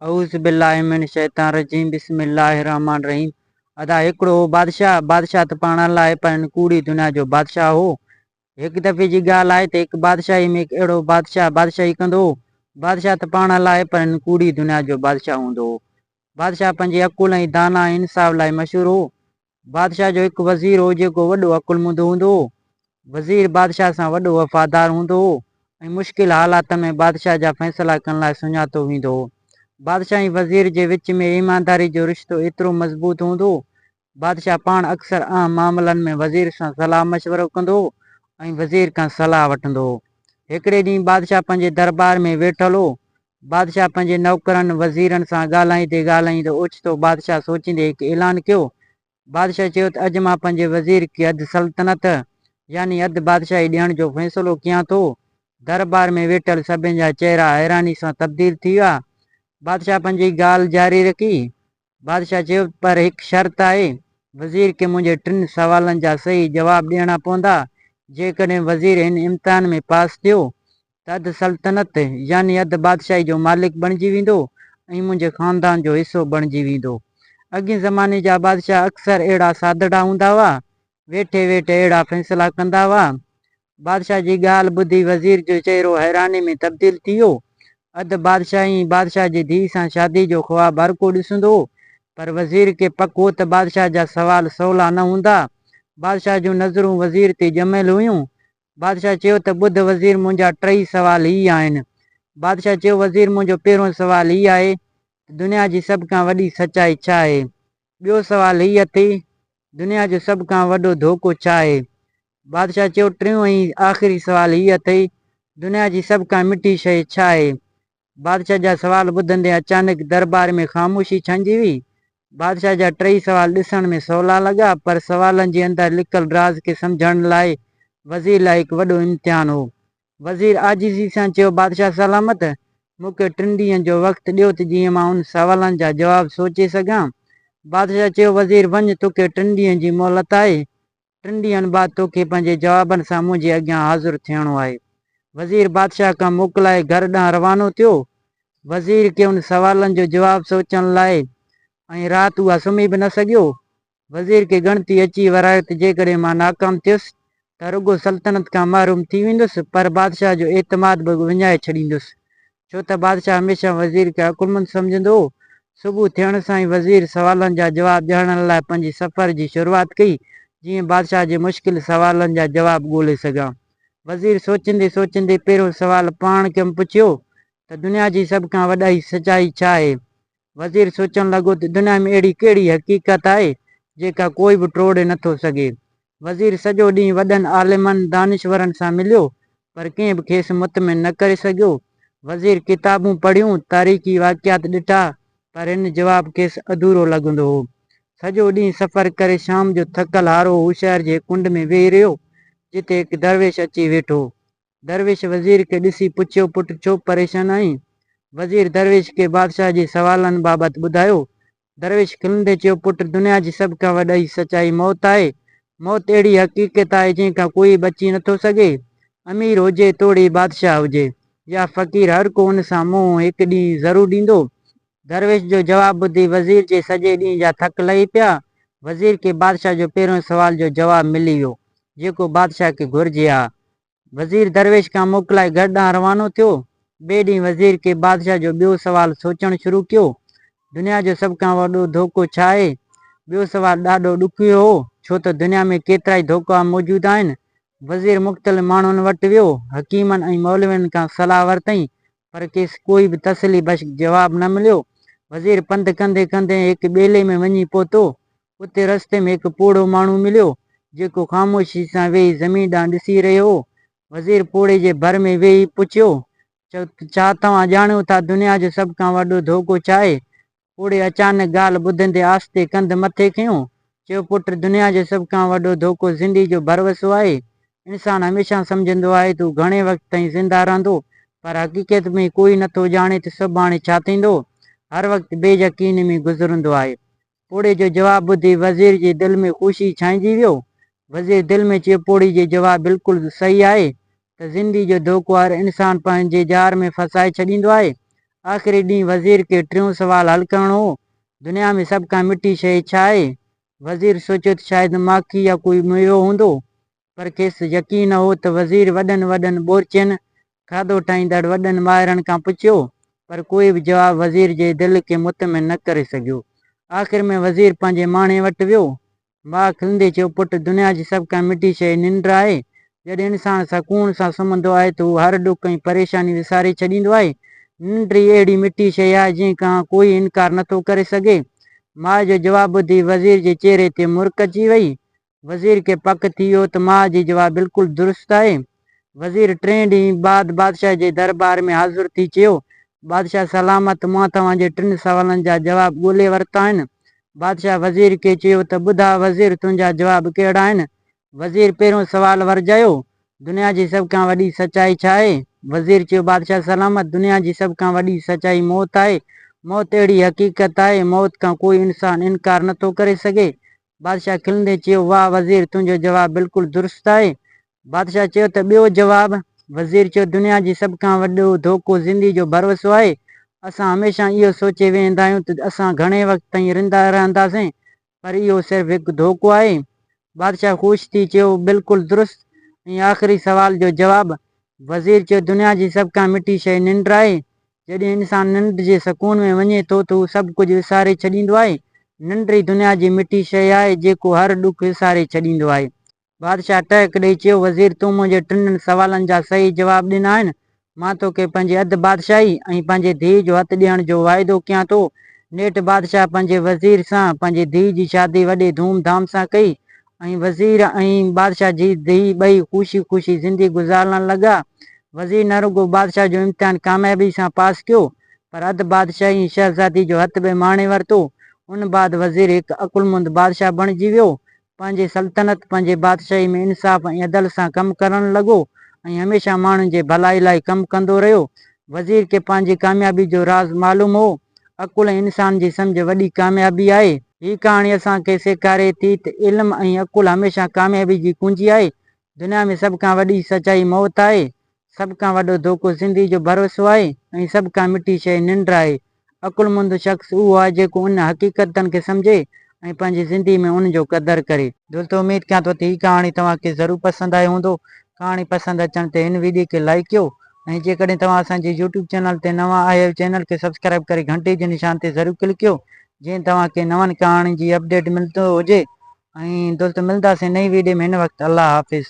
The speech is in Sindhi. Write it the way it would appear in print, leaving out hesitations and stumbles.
اعوذ بالله من الشيطان الرجيم بسم الله الرحمن الرحيم ادا هڪڙو هو بادشاهه، بادشاهه ته پاڻ الله آهي پر هن ڪوڙي دنيا جو بادشاهه هو. هڪ دفعي جي ڳالهه آهي ته هڪ بادشاهي ۾ هڪ اهڙو بادشاهه بادشاهي ڪندو هو. بادشاهه ته پاڻ الله آهي پر هن ڪوڙي دنيا جو بادشاهه هوندو هو. بادشاهه پنهنجي عقل ۽ دانا ۽ انصاف لاء مشهور هو. بادشاهه جو هڪ وزير هو جيڪو وڏو عقلمند هوندو هو. وزير بادشاهه سان وڏو وفادار هوندو هو ۽ مشڪل حالاتن ۾ بادشاهه جا فيصلا ڪرڻ لاء سڃاتو ويندو هو. بادشاهه ۽ وزير جي وچ ۾ ايمانداري جو رشتو ايترو مضبوط هوندو هو، بادشاهه پاڻ اڪثر اهم معاملن ۾ وزير سان صلاح مشورو ڪندو هو ۽ وزير کان صلاح وٺندو هو. هڪڙي ڏينهن بادشاهه پنهنجي درٻار ۾ ويٺل هو. بادشاهه پنهنجي نوڪرن، وزيرن سان ڳالهائيندي ڳالهائيندي اوچتو بادشاهه سوچيندي هڪ اعلان ڪيو. بادشاهه چيو ته اڄ مان پنهنجي وزير کي اڌ سلطنت يعني اڌ بادشاهي ڏيڻ جو فيصلو ڪيان ٿو. درٻار ۾ ويٺل سڀن جا چهرا حيراني سان تبديل ٿي ويا. بادشاهه پنهنجي ڳالهه جاري رکي. بادشاهه چيو، پر هڪ شرط آهي، وزير کي منهنجي ٽن سوالن جا صحيح جواب ڏيڻا پوندا، جيڪڏهن وزير هن امتحان ۾ پاس ٿيو ته اڌ سلطنت يعني اڌ بادشاهي جو مالڪ بڻجي ويندو ۽ منهنجي خاندان جو حصو بڻجي ويندو. اڳئين زماني جا بادشاهه اڪثر اهڙا سادڙا هوندا هئا، ويٺي ويٺي اهڙا فيصلا ڪندا هئا. بادشاهه جي ڳالهه ٻڌي وزير جو چهرو حيراني ۾ تبديل ٿي ويو. اڌ بادشاهي ۽ بادشاهه جي ڌيء سان شادي جو خواب هر ڪو ڏسندو هو، پر وزير کي پڪ هو ته بادشاهه جا سوال سولا نه هوندا. بادشاهه جون نظرون وزير تي ڄميل هيون. بادشاهه چيو ته ٻڌ وزير منهنجا ٽئي سوال هي آهن. بادشاهه چيو وزير منهنجو پهريون سوال هي آهي ته دنيا جي سڀ کان وڏي سچائي ڇا آهي؟ ٻيو سوال هي اٿئي دنيا جو سڀ کان وڏو ڌوڪو ڇا آهي؟ بادشاهه چيو، ٽيون ۽ آخري سوال هي اٿئي، دنيا جي سڀ کان مٺي شيء ڇا آهي؟ بادشاهه جا سوال ٻڌندي اچانڪ درٻار ۾ خاموشي ڇانئجي وئي. بادشاهه جا ٽئي سوال ڏسڻ ۾ سولا لڳا، پر سوالن جي اندر لڪل راز کي سمجهڻ لاء وزير لاء هڪ وڏو امتحان هو. وزير عاجزي سان چيو، بادشاهه سلامت، مون کي ٽن ڏينهن جو وقت ڏيو ته جيئن مان انهن سوالن جا جواب سوچي سگهان. بادشاهه چيو، وزير وڃ، توکي ٽن ڏينهن جي مهلت آهي. ٽن ڏينهن بعد توکي پنهنجي جوابن سان منهنجي اڳيان حاضر ٿيڻو آهي. وزير بادشاهه کان موڪلائي گهر ڏانهن روانو ٿيو. وزير کي انهن سوالن جو جواب سوچڻ لاء ۽ رات اها سمهي به نه سگهيو. وزير کي ڳڻتي اچي ورايو ته جيڪڏهن مان ناڪام ٿيس ته رڳو سلطنت کان محروم ٿي ويندس پر بادشاهه جو اعتماد به وڃائي ڇڏيندس، ڇو ته بادشاهه هميشه وزير کي عقلمند سمجهندو هو. صبح ٿيڻ سان ئي وزير سوالن جا جواب ڄاڻڻ لاء پنهنجي سفر جي شروعات ڪئي، جيئن بادشاهه جي مشڪل سوالن جا جواب ڳولي سگهان. وزير سوچيندي سوچيندي پهريون سوال پاڻ کان پڇيو ته دنيا جي سڀ کان وڏي سچائي ڇا آهي؟ وزير سوچڻ لڳو ته دنيا ۾ اهڙي ڪهڙي حقيقت آهي، جيڪا ڪوئي به ٽوڙي نه ٿو سگهي. وزير سڄو ڏينهن وڏن عالمن، دانشورن سان مليو، پر ڪنهن به کيس مطمئن نه ڪري سگهيو. وزير ڪتابون پڙهيون، تاريخي واقعات ڏٺا، پر هن جواب کيس اڌورو لڳندو هو. سڄو ڏينهن سفر ڪري شام جو ٿڪل هارو هو شهر جي هڪ ڪنڊ ۾ ويهي رهيو، جتي هڪ درويش اچي ويٺو. درويش وزير کي ڏسي پڇيو، پٽ ڇو پريشان آهين؟ وزير درويش کي بادشاهه جي سوالن بابت ٻڌايو. درويش کلندي چيو، پٽ دنيا جي سڀ کان وڏي سچائي موت آهي. موت اهڙي حقيقت آهي جنهن کان ڪوئي بچي نٿو سگهي. امير هجي توڙي بادشاهه هجي يا فقير هر ڪو ان سان منهن هڪ ڏينهن ضرور ڏيندو. درويش جو جواب ٻڌي وزير جي سڄي ڏينهن جا ٿڪ لهي پيا. وزير کي بادشاهه جو پهريون سوال جو جواب ملي ويو، جيڪو بادشاهه کي گهرجي ها. وزير درويش کان موڪلائي گهر ڏانهن روانو ٿيو. ٻئي ڏينهن وزير کي بادشاهه جو ٻيو سوال سوچڻ شروع ڪيو. دنيا جو سڀ کان وڏو ڌوڪو ڇا آهي؟ ٻيو سوال ڏاڍو ڏکيو هو، ڇو ته دنيا ۾ ڪيترائي ڌوڪا موجود آهن. وزير مختلف ماڻهن وٽ ويو، حڪيمن ۽ مولوين کان صلاح ورتائين، پر کيس ڪوئي به تسلي بخش جواب نه مليو. وزير پنڌ ڪندي ڪندي هڪ ٻيلي ۾ وڃي پهتو. اتي رستي ۾ هڪ پوڙهو ماڻهو مليو، جيڪو خاموشي سان ويهي زمين ڏانهن ڏسي رهيو هو. وزير پوڙهي جي ڀر ۾ ويهي پڇيو، ڇا توهان ڄاڻيو ٿا دنيا جو سڀ کان وڏو ڌوڪو ڇا آهي؟ پوڙهي اچانڪ ڳالهه ٻڌندي آهستي ڪنڌ مٿي کنيو، چيو، پٽ دنيا جو سڀ کان وڏو ڌوڪو زندي جو ڀروسو آهي. انسان هميشه سمجهندو آهي ته هو گهڻي وقت تائين زنده رهندو، پر حقيقت ۾ ڪوئي نٿو ڄاڻي ته سڀاڻي ڇا ٿيندو. هر وقت بي يقيني ۾ گذرندو آهي. پوڙهي جو جواب ٻڌي وزير جي دل ۾ خوشي ڇانئجي ويو. وزير دل ۾ چيو پوڙهي جي جواب بلڪل صحيح آهي ته زندي جو ڌوڪو هر انسان پنهنجي ڄار ۾ ڦاسائي ڇڏيندو آهي. آخري ڏينهن وزير کي ٽيون سوال حل ڪرڻو هو، دنيا ۾ سڀ کان مٺي شيء ڇا آهي؟ وزير سوچيو ته شايد ماکي يا ڪوئي ميوو هوندو، پر کيس يقين نه هو ته وزير وڏن وڏن بورچين، کاڌو ٺاهيندڙ وڏن ماهرن کان پڇيو، پر ڪوئي به جواب وزير جي دل کي مطمئن نه ڪري سگهيو. آخر ۾ وزير پنهنجي ماڻهي وٽ ويو. ماء کلندي چيو، پٽ، دنيا جي سڀ کان مٺي شيء ننڊ آهي. جڏهن انسان سڪون سان سمهندو آهي ته هو هر ڏک ۽ پريشاني وساري ڇڏيندو آهي. ننڊ ئي اهڙي مٺي شيء آهي، جنهن کان ڪوئي انڪار نٿو ڪري سگهي. ماء جو جواب ٻڌي وزير جي چهري تي مرڪ اچي وئي. وزير کي پڪ ٿي ويو ته ماء جي جواب بلڪل درست آهي. وزير ٽئين ڏينهن بعد بادشاهه جي درٻار ۾ حاضر ٿي چيو، بادشاهه سلامت، مان توهان جي ٽن سوالن جا جواب ڳولي ورتا آهن. بادشاهه وزير کي چيو ته ٻڌاء وزير تنهنجا جواب ڪهڙا آهن؟ وزير پهريون سوال ورجايو، دنيا جي سڀ کان وڏي سچائي ڇا آهي؟ وزير چيو بادشاهه سلامت، دنيا جي سڀ کان وڏي سچائي موت آهي. موت اهڙي حقيقت آهي، موت کان ڪوئي انسان انڪار نٿو ڪري سگهي. بادشاهه کلندي چيو، واهه وزير، تنهنجو جواب بلڪل درست آهي. بادشاهه چيو ته ٻيو جواب؟ وزير چيو، دنيا جي سڀ کان وڏو ڌوڪو زندي جو ڀروسو آهي. اسان هميشه اهو سوچي ويهندا آهيون ته اسان گهڻي وقت تائين رندا رهنداسين، پر اهو صرف هڪ ڌوڪو آهي. بادشاهه خوش ٿي چيو، بلڪل درست. ۽ آخري سوال جو جواب؟ وزير چيو، دنيا جي سڀ کان مٺي شيء ننڊ آهي. جڏهن انسان ننڊ جي سڪون ۾ وڃي ٿو ته هو سڀ ڪجهه وساري ڇڏيندو آهي. ننڊ ئي دنيا جي مٺي شيء آهي، جيڪو هر ڏک وساري ڇڏيندو آهي. بادشاهه ٽهڪ ڏئي چيو، وزير تون منهنجي ٽنهن سوالن جا صحيح جواب ڏنا آهن. مان توکي پنهنجي اڌ بادشاهي ۽ پنهنجي ڌيء جو هٿ ڏيڻ جو واعدو ڪيان ٿو. نيٺ بادشاهه پنهنجي وزير سان پنهنجي ڌيء جي شادي وڏي ڌوم ڌام سان ڪئي ۽ وزير ۽ بادشاهه جي ڌيء ٻئي خوشي خوشي زندگي گذارڻ لڳا. وزير نه رڳو بادشاهه جو امتحان ڪاميابي سان پاس ڪيو، پر اڌ بادشاهي ۽ شهزادي جو هٿ به ماڻي ورتو. ان بعد وزير هڪ عقلمند بادشاهه بڻجي ويو. پنهنجي سلطنت، پنهنجي بادشاهي ۾ انصاف ۽ عدل سان ڪم ڪرڻ لڳو ۽ هميشه ماڻهن جي ڀلائي لاء ڪم ڪندو رهيو. وزير کي پنهنجي ڪاميابي جو راز معلوم هو. عقل ۽ انسان جي سمجهه وڏي ڪاميابي آهي. هي ڪهاڻي اسان کي سيکاري ٿي ته علم ۽ عقل هميشه ڪاميابي جي ڪنجي آهي. دنيا ۾ سڀ کان وڏي سچائي موت آهي. سڀ کان وڏو ڌوڪو زندگي جو ڀروسو آهي ۽ سڀ کان مٺي شيء ننڊ آهي. عقلمند شخص اهو آهي جيڪو انهن حقيقتن کي سمجهي ۽ پنهنجي زندگي ۾ ان جو قدر ڪري. دوستو اميد ڪيان ٿو ته هي ڪهاڻي توهان کي ضرور پسند آئي هوندو. ڪهاڻي پسند اچڻ تي هن ويڊيو کي لائيڪ ڪيو ۽ جيڪڏهن توهان اسان جي يوٽيوب چينل تي نوان آهيو چينل کي سبسڪرائيب ڪري گهنٽي جي نشان تي ضرور ڪلڪ ڪيو جيئن توهان کي نون ڪهاڻين جي اپڊيٽ ملندو هجي ۽ دوستو ملنداسين نئين ويڊيو ۾ هن وقت الله حافظ.